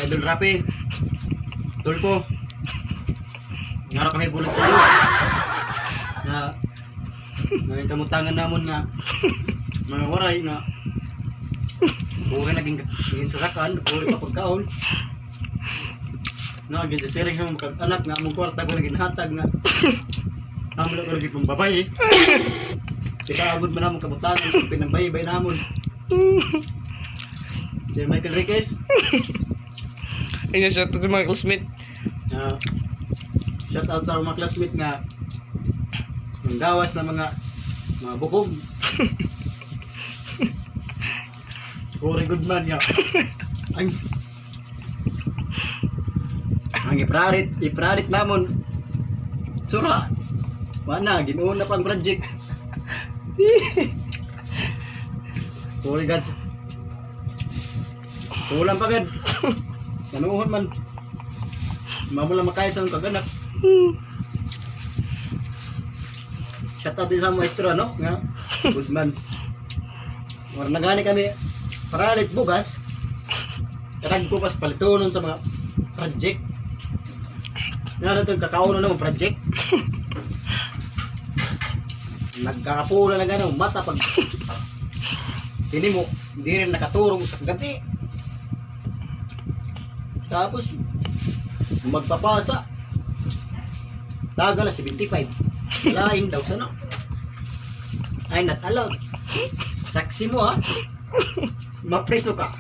Idol Rapi. Tulpo. Ngarap kami bulag sa iyo. Na ngayon kamutangan namon nga mga waray nga puri naging naging sasakan, puri pa pagkaon. Na gin sa siring sa mga anak nga among kwarta ko naging hatag nga amo na ko naging pambabay. Ikaabot man namong kamutangan pinambaybay namon. Si Michael Riquez. Ayun, shout out sa mga classmate. Shout out sa mga classmate nga ang gawas na mga mga bukog. Corey Goodman ya. Ang iprarit, iprarit namon. Sura. Wala, ginuuna pang project. Corey God. Kulang pa gad. Nanuhon man. Mamula makaya sa akong kaganak. Shout out din sa maestro, ano? Nga, Goodman. War na gani kami, paralit bugas. Katag ko pas palitonon sa mga project. Nga na itong kakauno ng project. Nagkakapula na gano'n, mata pag tini mo, hindi rin nakaturong sa gabi. Tapos, magpapasa. Tagal na 75. Lain daw sana. Ay, not allowed. Saksi mo ha. Mapreso ka.